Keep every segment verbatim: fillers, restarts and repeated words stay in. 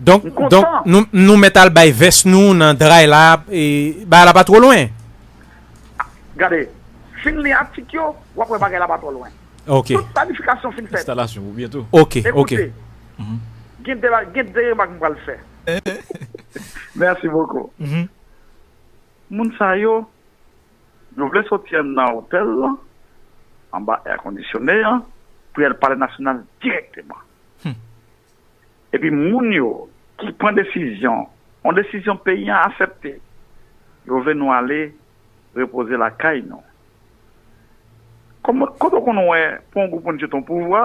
Donk, donk nou, nou mèt al bay vès nou nan dray la, e, bagay la pa twò lwen. Gade, fin li atik yo, w ap wè bagay la pa twò lwen. Ok. Tout planifikasyon fin fèt. Enstalasyon pou byento. Ok, ok. Ekoute, gen de, gen de remak m pral fè. Merci beaucoup. Moun sa yo, yo vle soti anndan otèl lan, anba air conditionné an, pou y al Palè Nasyonal dirèkteman. Epi moun yo ki pran desizyon, yon desizyon peyi an aksepte, yo vle nou ale repoze lakay nou. Kòman, kote w konn wè pou yon gwoup moun sot yon pouvwa,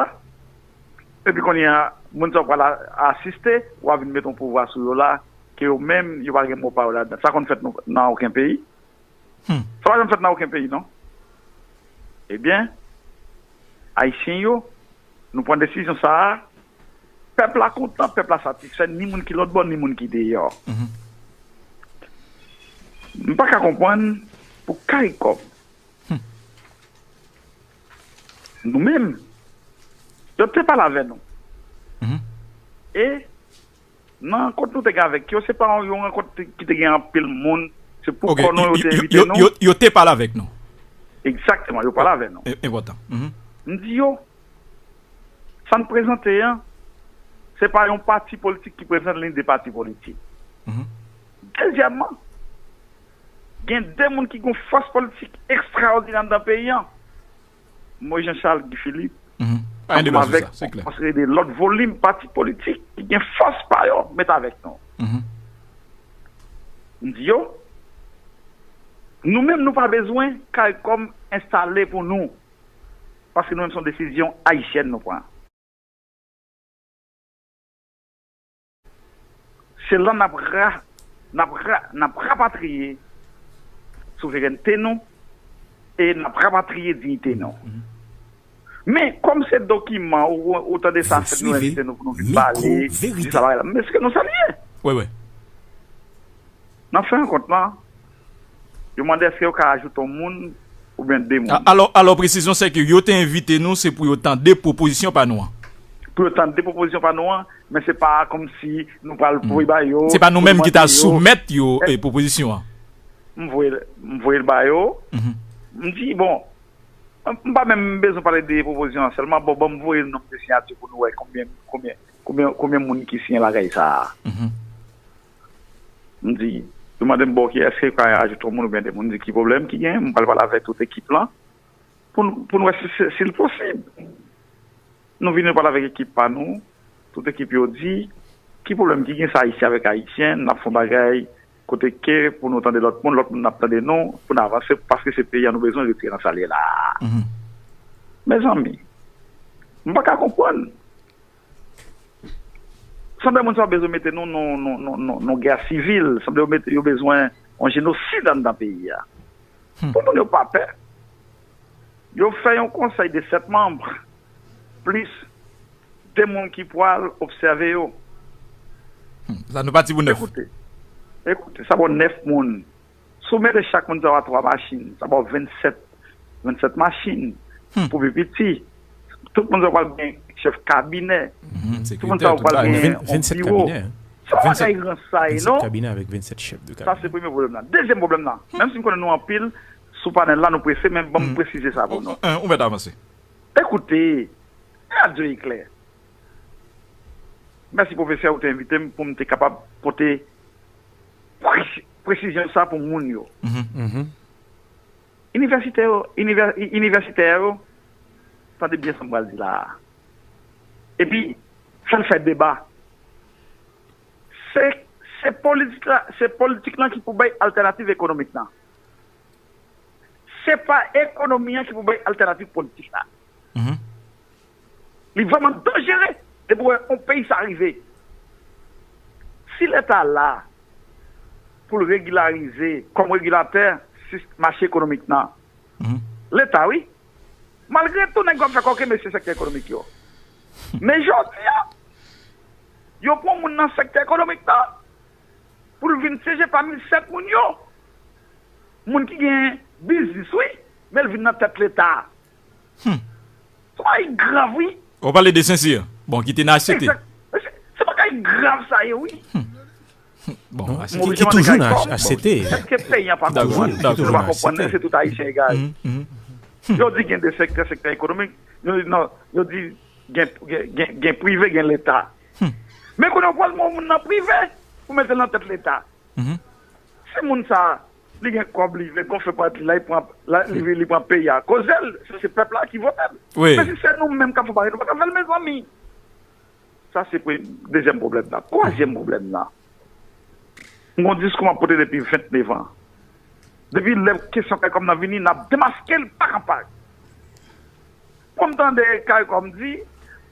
epi kounye a, moun sa yo pral a-, asiste, w a vin met yon pouvwa sou yo la, ke yo menm, yo pa gen mo pa yo ladan. Sa konn fèt nou, nan okenn peyi? Sa pa janm fèt nan okenn peyi, non. Ebyen, Ayisyen yo, nou pran desizyon sa a, pèp la kontan, pèp la satisfè, ni moun ki lòtbò, ni moun ki deyò. M pa ka konprann pou CARICOM. Nou menm, yo te pale avè nou. E nan rankont nou te gen avèk yo, se pa yon, yon rankont te, ki te gen anpil moun, se pou kò nou yo te envite nou. Yo, yo, yo te pale avèk nou. Egzakteman, yo pale avè nou. E, enpòtan. M di yo, sa n prezante an, se pa yon pati politik ki prezante, ni de pati politik. Dezyèmman, gen de moun ki gen fòs politik ekstraòdinè anndan peyi an. Moïse Jean Charles, Guy Philippe, ansanm avèk yon seri de lòt volim pati politik ki gen fòs pa yo, met avèk nou. M di yo, nou menm nou pa bezwen CARICOM enstale pou nou, paske nou menm se yon desizyon ayisyèn nou pran. Se la n ap ra-, n ap ra-, n ap rapatriye souverènte nou e n ap rapatriye diyite nou. Men, kòm se dokiman ou, ou tande sa, fèt nou envite nou pou nou vin pale, di sa bagay la. Men èske nou salye? Wi, wi. Nan fen kont lan, yo mande èske yo ka ajoute yon moun oubyen de moun. A-, alò, alò, presizyon se ke yo te envite nou, se pou yo tande pwopozisyon pa nou an. Pou yo tande pwopozisyon pa nou an, men se pa kòmsi nou pral voye ba yo, se pa nou menm ki ta soumèt yo, e, pwopozisyon an. M voye, m voye l ba yo. M di, bon, m, m pa menm bezwen pale de pwopozisyon an sèlman. Bon, ban m voye nonb de siyati pou nou wè konbyen, konbyen, konbyen, konbyen moun ki siyen lakay sa a. M di, yo mande m, bon, ok, èske yo ka ajoute yon moun oubyen de moun? M di, ki pwoblèm ki gen? M pral pale avèk tout ekip lan pou n, pou n wè si, si, si l posib. Nou vini, nou pale avèk ekip pa nou, tout ekip yo di, ki pwoblèm ki gen, se Ayisyen avèk Ayisyen, n ap fè yon bagay kote ke pou nou tande lòt moun, lòt moun ap tande nou, pou n avanse, paske se peyi a nou bezwen retire nan sa l ye la a. Mezanmi, m pa ka konprann. Sanble moun sa yo bezwen mete nou nan, nan, nan, nan, nan gè sivil. Sanble yo mete, yo bezwen yon jenosid anndan peyi a. Pou moun yo pa pè, yo fè yon konsèy de sèt manm, plis de moun ki pral obsève yo. Sa nou pati pou nèf. Ekoute, ekoute, sa ba w nèf moun. Si w mete chak moun sa yo a twa machin, sa ba w vennsèt, vennsèt machin pou pi piti. Tout moun sa yo pral gen chèf kabinè. Tout moun sa yo pral gen yon biwo. Se pa bagay ransaye, non. Sa se premye pwoblèm nan. Dezyèm pwoblèm nan, menm si m konnen nou anpil sou panèl la, nou prese, men ban m presize sa pou nou. Ou mèt avanse. Ekoute, radyo eklè. Mèsi, pwofesè, ou te envite m pou m te kapab pote presi-, presizyon sa pou moun yo. Inivèsitè yo, inivè-, i-, inivèsitè yo, tande byen sa m pral di la a. Epi, fè l fè deba. Se, se politik la, se politik lan ki pou bay altènativ ekonomik lan. Se pa ekonomi an ki pou bay altènativ politik la. Li vrèman danjere depi w wè yon peyi sa rive. Si Leta la pou l regilarize kòm regilatè sis-, mache ekonomik lan, Leta, wi. Malgre tou, nèg yo ap fè kòkenn mesye sektè ekonomik yo. Men jodi a, yo pran moun nan sektè ekonomik lan pou l vin siyeje pami sèt moun yo. Moun ki gen biznis, wi, men l vin nan tèt Leta. Se yon bagay grav, wi. Ou pale de Sensir. Bon, ki te nan H C T. Egzak. Se, se bagay grav sa ye, wi. Bon, ki toujou nan H C T. Èske peyi an pa konprann? Èske nou pa konprann se tout Ayisyen egare? Yo di gen de sektè, sektè ekonomik, yo di non, yo di gen, gen, gen, gen prive, gen leta. Men kounye a w pral pran moun nan prive pou mete l nan tèt leta. Si moun sa a, li gen kòb, li vle gonfle pwat li la, li pran, la, li, li pran peyi a. Koze l, se, se pèp la ki vote l. Men si se nou menm k ap fè bagay, nou pa ka fè l, mezanmi. Sa se pre-, dezyèm pwoblèm nan. Twazyèm pwoblèm nan, m gon diskou m ap pote depi venntenevan. Depi lè kesyon kay kòm nan vini, n ap demaske l pak an pak. Pou m tande kay kòm di,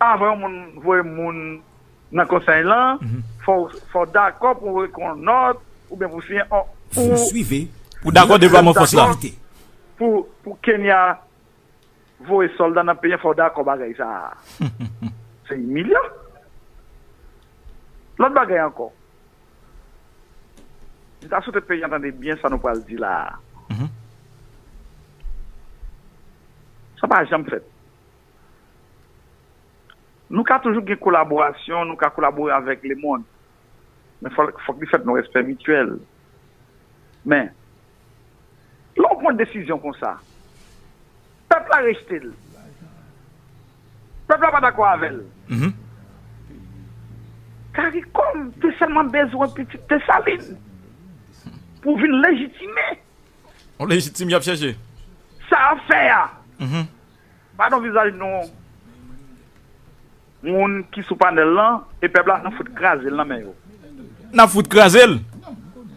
avan yon moun voye moun nan konsèy lan, fò w, fò w dakò pou w rekonèt oubyen pou w siyen yon, pou, Ou dakò deplwaman fòs la? Pou, pou Kenya voye sòlda nan peyi an, fò w dakò bagay sa a. Se imilyan. Lòt bagay ankò, m ta swete peyi an tande byen sa nou pral di la a. Sa pa janm fèt. Nou ka toujou gen kolaborasyon, nou ka kolabore avèk lemonn. Men fòk, fòk li fèt nan respè mityèl. Men, lè w pran desizyon konsa, pèp la rejte l. Pèp la pa dakò avè l. Karikòm te sèlman bezwen pitit Desalin pou vin lejitime. On lejitim y ap chèche. Sa ap fè a. Pa nan vizaj nou moun ki sou panèl lan, e pèp la, n ap fout kraze l nan men yo. N ap fout kraze l?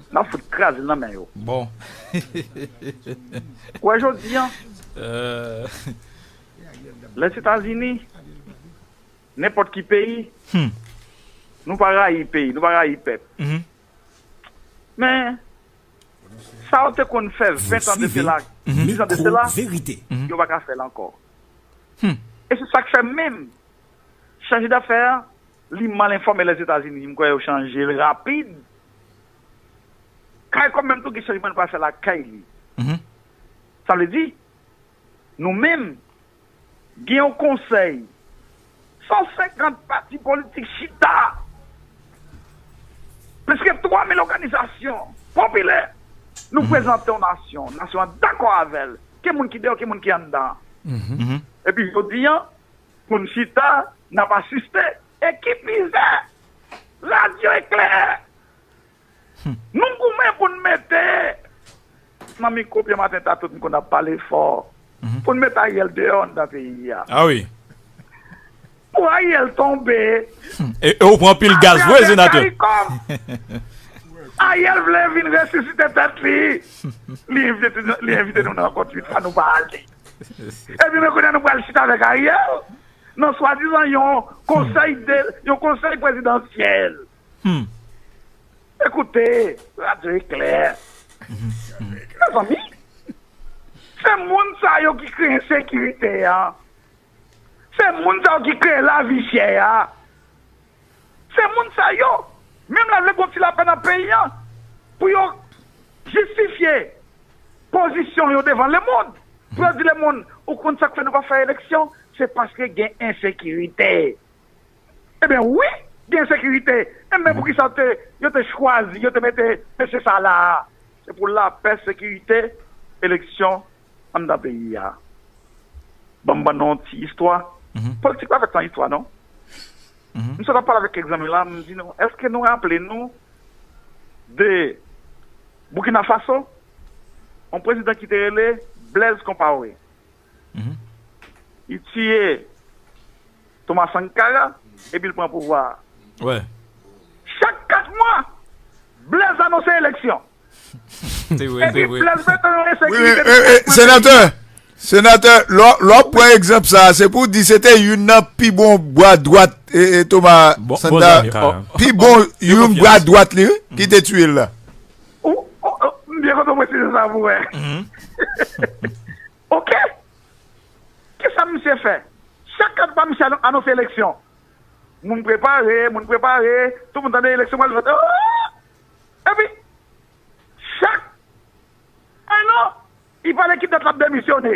N ap fout kraze l nan men yo. Bon. Ou wè jodi an, Euh, Lèzetazini, nenpòt ki peyi, nou pa rayi peyi, nou pa rayi pèp. Men, sa yo te konn fè ven tan de sela, diz an de sela, yo pa ka fè l ankò. E se sa k fè menm, chanje dafè a, li mal enfòme Lèzetazini, m kwè yo chanje l rapid. Kay kòm menm tou gen chanjman l pral fè lakay li. Sa vle di, nou menm, gen yon konsèy, san senkant pati politik chita, plis ke twa mil òganizasyon popilè, nou prezante yon nasyon, nasyon an dakò avè l, ke moun ki deyò, ke moun ki anndan. Epi jodi an, pou n chita, n ap asiste, e ki pi fè, radyo eklè. Nou goumen pou n mete nan mikwo pye maten ta tout moun konn ap pale fò. Pou n mete Ariel deyò anndan peyi a. Ah wi. Pou Ariel tonbe. E, e ou pran pil gaz vre, senatè. Ariel vle vin resisite tèt li. Li envite, li envite nou nan rankont uit fwa nou pa ale. Epi men kounye a nou pral chita avèk Ariel nan swadizan yon konsèy de, yon konsèy prezidansyèl. Ekoute, radyo eklè. Mezanmi, se moun sa yo ki kreye ensekirite a. Se moun sa yo ki kreye lavi chè a. Se moun sa yo, menm lè vle gon ti lapè nan peyi an, pou yo jistifye pozisyon yo devan lemonn, pou yo di lemonn, ou konn sa k fè nou pa fè eleksyon? Se paske gen ensekirite. Ebyen wi, gen ensekirite. Ebyen poukisa te, yo te chwazi, yo te mete mesye sa la a? Se pou lapè, sekirite, eleksyon anndan peyi a. Ban m ban nou yon ti istwa. Politik pa fèt san istwa non. M sot ap pale avèk kèk zanmi la, m di nou, èske nou raple nou de Burkina Faso? Yon prezidan ki te rele Blaise Compaoré. Li tiye Thomas Sankara, epi l pran pouvwa a. Wè. Chak kat mwa, Blaise anonse eleksyon. Se vre, se Epi vre. Blaise mete yon Wi, ensekirite e, e, senatè, senatè, lè w- lè w ap pran egzanp sa a, se pou w di se te youn nan pi bon bra dwat e, e Thomas Bon, bon Sankara, zanmi. Oh, pi bon fè youn konfyans. Bra dwat li, wi, ki te tiye l la. Ou, ou, ou, m byen kontan w presize sa pou wè. Ok. Kisa misye fè? Chak kat mwa misye ano- anonse eleksyon. Moun prepare, moun prepare, tout moun tande eleksyon pral fèt. Oh! Epi, chak en an, li pale ki dat l ap demisyone.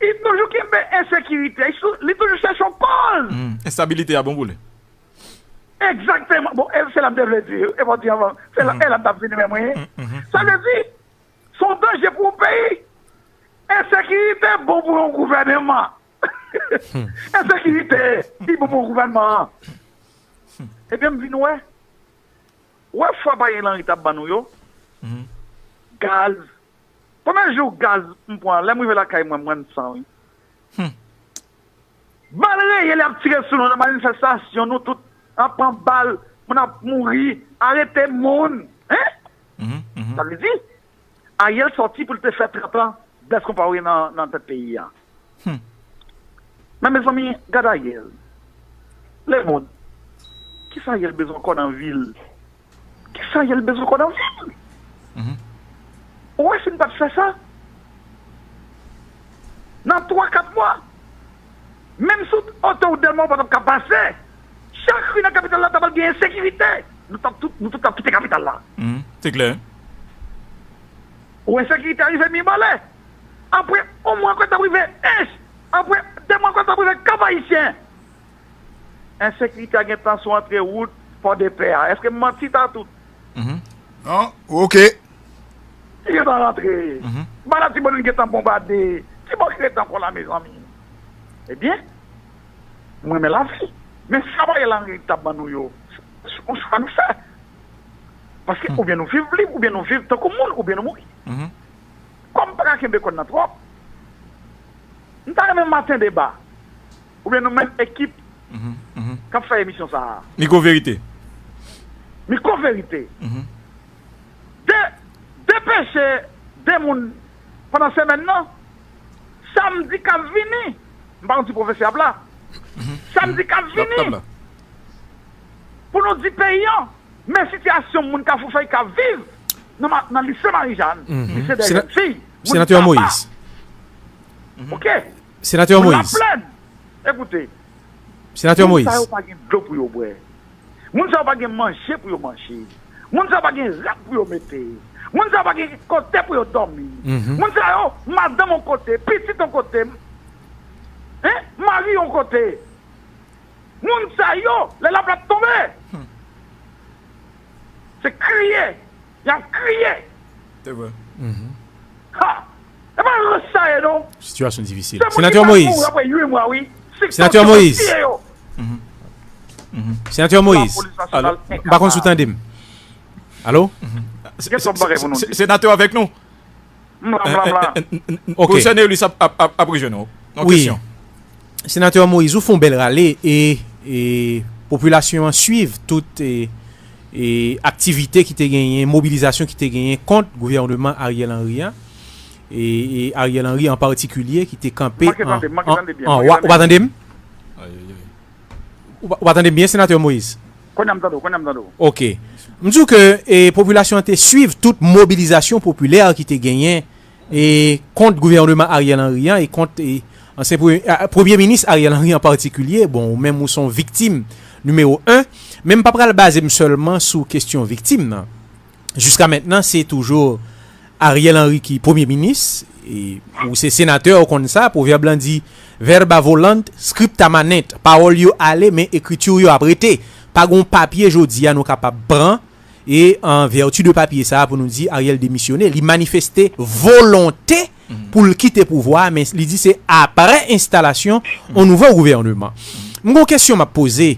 Li toujou kenbe ensekirite, li sou- li toujou chèche yon koz. Enstabilite a bon pou li. Egzakteman. Bon, e se la m te vle di, e pa di anvan, se la, e la m t ap vini menm, wi. Sa vle di, se yon danje pou yon peyi. Ensekirite bon pou yon gouvèneman. Ensekirite, li bon pou yon gouvènman. Ebyen, m vin wè. Wè fwa Ariel Henry t ap ban nou yo. Gaz. Premye jou gaz m pran, lè m rive lakay mwen, m wè m san, wi. Bal reyèl y ap tire sou nou nan manifestasyon, nou tout ap pran bal, moun ap mouri, arete moun. Hein? Sa vle di, Ariel sòti pou l te fè trant an, bèl konpare nan, nan tèt peyi a. Men mezanmi, gad Ariel. Lemonn, kisa Ariel bezwen ankò nan vil? Kisa Ariel bezwen ankò nan vil? Ou wè si n pa t fè sa? Nan twa, kat mwa, menm sou otowout Dèlma ou pa t ap ka pase. Chak ri nan kapital la ta pral gen ensekirite. Nou t ap tout, nou tout t ap kite kapital la. Se klè. Ou ensekirite a rive Mibalè. Apre yon mwa ankò, l t ap rive Ench. Apre de mwa ankò, l t ap rive Kap Ayisyen. Ensekirite a gentan sou antre wout Pòdepè a. Èske m manti, Tatout? Non, oke. Li gentan rantre. Ba Latibonit gentan bonbade. Ki bò ki rete ankò la, mezanmi? Ebyen, m renmen lavi. Men sa Ariel Henry t ap ban nou yo, se yon chwa nou fè. Paske oubyen nou viv lib, oubyen nou viv tankou moun, oubyen nou mouri. Kòm m pa ka kenbe kò n nan twòp, m ta renmen Maten Deba oubyen nou menm ekip k ap fè emisyon sa a. Mikwo Verite. Mikwo Verite. De, depeche de moun pandan semèn nan, samdi k ap vini, m pa konn si pwofesè ap la, samdi k ap vini, pou nou di peyi an, men sitiyasyon moun Kafou Fèy k ap viv nan, nan lise Marijàn, lise dè jèn fi, moun Senatè Moyiz. Oke. Senatè Moyiz. Laplèn. Ekoute. Senatè Moyiz. Moun sa yo pa gen dlo pou yo bwè. Moun sa yo pa gen manje pou yo manje. Moun sa yo pa gen rad pou yo mete. Moun sa yo pa gen kote pou yo dòmi. Moun sa yo, madanm yon kote, pitit yon kote, hein, mari yon kote. Moun sa yo, lè lapli ap tonbe, se kriye y ap kriye. Se vre. Ha! E pa rans sa ye non. Sitiyasyon difisil. Senatè Moyiz. Senatè Moyiz. Senatè Moyiz. Alo, m pa konn si w tande m. Alo? Senatè w avèk nou? Pwofesè Nelis ap, ap, ap, ap rejwenn ou. Yon kesyon. Senatè Moïse, ou fè yon bèl rale e, e popilasyon an swiv tout e, e aktivite ki te genyen, mobilizasyon ki te genyen kont gouvènman Ariel Henry an. E, e Ariel Henry an patikilye ki te kanpe an, an, an wa. Ou pa tande m? Ou pa, ou pa tande m byen, Senatè Moïse? Kounye a m tande w, kounye a m tande w. Ok. M di w ke e, popilasyon an te swiv tout mobilizasyon popilè ki te genyen e kont gouvènman Ariel Henry an e kont e, ansyen premye, a, premye minis Ariel Henry an patikilye. Bon, ou menm ou se yon viktim nimewo en, men m pa pral baze m sèlman sou kesyon viktim nan. Jiska mentnan, se toujou Ariel Henry ki premye minis, e ou se senatè, ou konn sa, pwovèb lan di, verba volant, scripta manent, pawòl yo ale, men ekriti yo ap rete. Pa gen yon papye jodi a nou kapab pran, e an vèti de papye sa a pou nou di Ariel demisyone, li manifeste volonte pou l kite pouvwa a, men li di se apre enstalasyon yon nouvo gouvèneman. M gen yon kesyon m ap poze,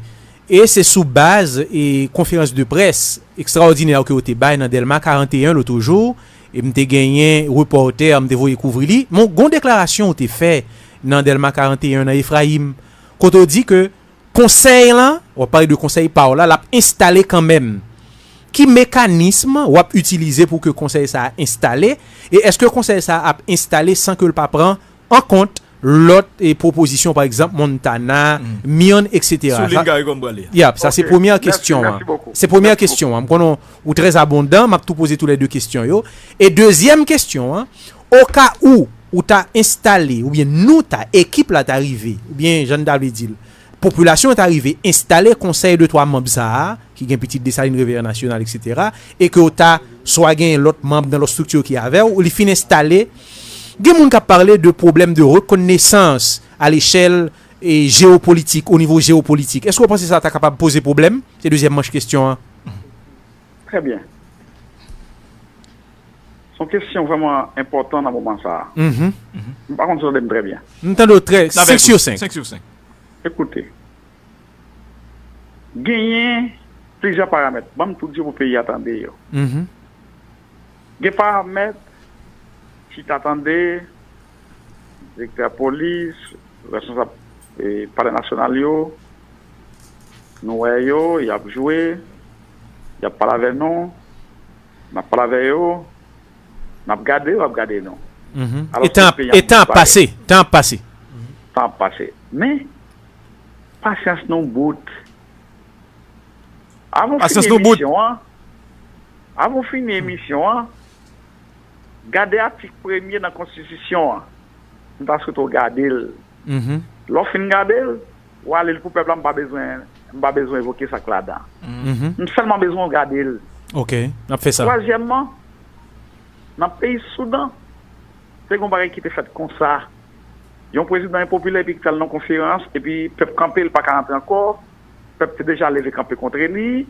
e se sou baz e konferans de près ekstraòdinè ke w te bay nan Dèlma karannteyen lòt jou, e m te genyen repòtè, m te voye kouvri li, men gen yon deklarasyon w te fè nan Dèlma karannteyen nan Efrayim, kote w di ke konsèy lan, w ap pale de konsèy pa w la, l ap enstale kanmenm. Ki mekanism w ap itilize pou ke konsèy sa a enstale? E èske konsèy sa a ap enstale san ke l pa pran an kont lòt e pwopozisyon, pa egzanp, Montana, Myon, et cetera? Sou liy Garry Conille pral ye. Yap, sa se premyè kesyon an. Se premyè kesyon an. M konnen w trè abondan, m ap tou poze tou lè de kesyon yo. E dezyèm kesyon an, oka ou, ou ta enstale, oubyen nou ta, ekip la ta rive, oubyen jan n ta vle di l, popilasyon an ta rive enstale konsèy de twa manm sa a, ki gen pitit Desalin, Revè Nasyonal, et cetera, e ke w ta swa gen lòt manm nan lòt estrikti ki avè w, ou li fin enstale, gen moun k ap pale de pwoblèm de rekonesans a lechèl e jewopolitik, o nivo jewopolitik. Èske w panse sa ta kapab poze pwoblèm? Se dezyèm manch kesyon an. Trè byen. Se yon kesyon vrèman enpòtan nan moman sa a. M pa konn si w tande m trè byen. M tande w trè, senk sou senk. Senk sou senk. Ekoute, genyen plizyè paramèt. Ban m tout di pou peyi a tande yo. Gen paramèt, chita tande, direktè polis, responsab palè nasyonal yo, nou wè yo, y ap jwe, y ap pale avè nou, n ap pale avè yo, n ap gade yo, y ap gade nou. E tan ap pase, tan ap pase. Tan ap pase. Men, pasyans nou bout. Avan w fini emisyon an, avan w fini emisyon an, gade atik premye nan konstitisyon an. M ta swete w gade l. Lè w fin gade l, w a li l pou pèp la, m pa bezwen, m pa bezwen evoke sa k ladan. M sèlman bezwen w gade l. Ok, n ap fè sa. Twazyèmman, nan peyi Soudan, te gen yon bagay ki te fèt konsa. Yon prezidan enpopilè epi ki t al nan konferans, epi pèp kanpe, l pa ka rantre ankò. Pèp te deja leve kanpe kont li.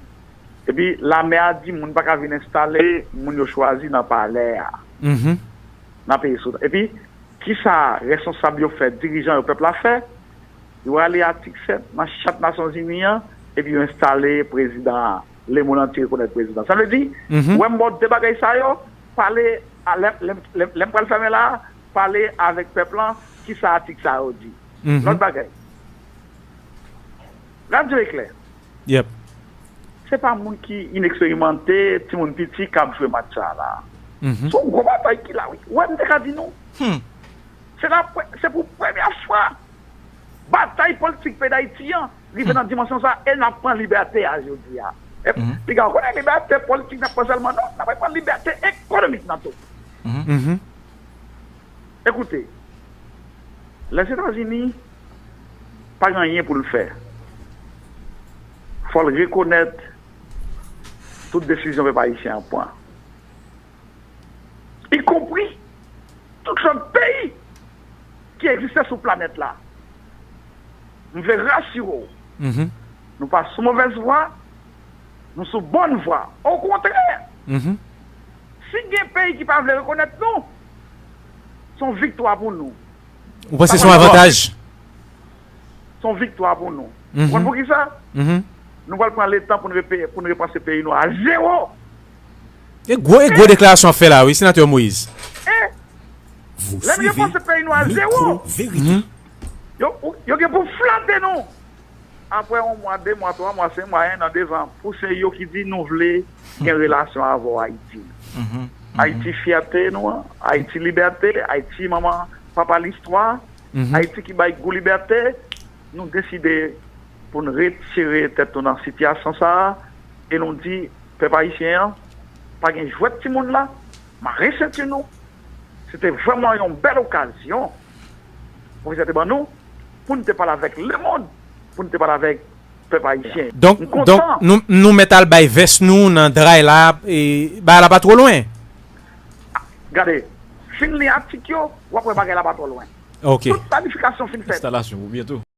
Epi lame a di moun pa ka vin enstale moun yo chwazi nan palè a. Nan peyi Soudan. Epi, kisa responsab yo fè, dirijan yo, pèp la fè? Yo rale atik sèt nan chat Nasyonzini an, epi yo enstale prezidan an. Lemonn antye rekonèt prezidan. Sa vle di, ou wè m ba w de bagay sa yo, pale, lè m pral fèmen la, pale avèk pèp lan, kisa atik sa yo di. Lòt bagay. Radyo Eklè. Yep. Se pa moun ki ineksperimante, timoun piti k ap jwe match sa la. Se yon gwo batay ki la, wi. Ou wè, m te ka di nou. Se la, se pou premyè fwa batay politik peyi Dayiti an rive nan dimansyon sa, e n ap pran libète a jodi a. Piga, ou konnen libète politik n ap pran sèlman, non, n ap pran libète ekonomik nan tou. Ekoute, Lèzetazini pa gen anyen pou l fè. Fò l rekonèt tout desizyon pèp ayisyen an pran. Ikonpri tout lòt peyi ki egziste sou planèt la. M vle rasire w. Nou pa sou movèz vwa, nou sou bòn vwa. Okontrè, si gen peyi ki pa vle rekonèt nou, se yon viktwa pou nou. Ou panse se yon avantaj? Se yon viktwa pou nou. Ou konn poukisa? Nou pral pran letan pou n repe- pou n repanse peyi nou a zewo. E gwo, e gwo deklarasyon w ap fè la, wi, Senatè Moïse. Lè n repanse peyi nou a zewo, yo, yo gen pou flate nou. Apre yon mwa, de mwa, twa mwa, senk mwa, en an, dezan, pou se yo ki di nou vle gen relasyon avè w, Ayiti. Ayiti fyète nou an, Ayiti libète, Ayiti manman, papa listwa, Ayiti ki bay gou libète, nou deside pou n retire tèt nou nan sitiyasyon sa a, e nou di pèp ayisyen an, pa gen jwèt timoun la, mare senti nou. Se te vrèman yon bèl okazyon pwofesè te ban nou pou n te pale avèk lemonn, pou n te pale avèk pèp ayisyen. Donk, donk nou, nou mèt al bay vès nou nan dray la, e bagay la pa twò lwen. Gade, fin li atik yo, w ap wè bagay la pa twò lwen. Ok. Tout planifikasyon fin fèt. Enstalasyon pou byento.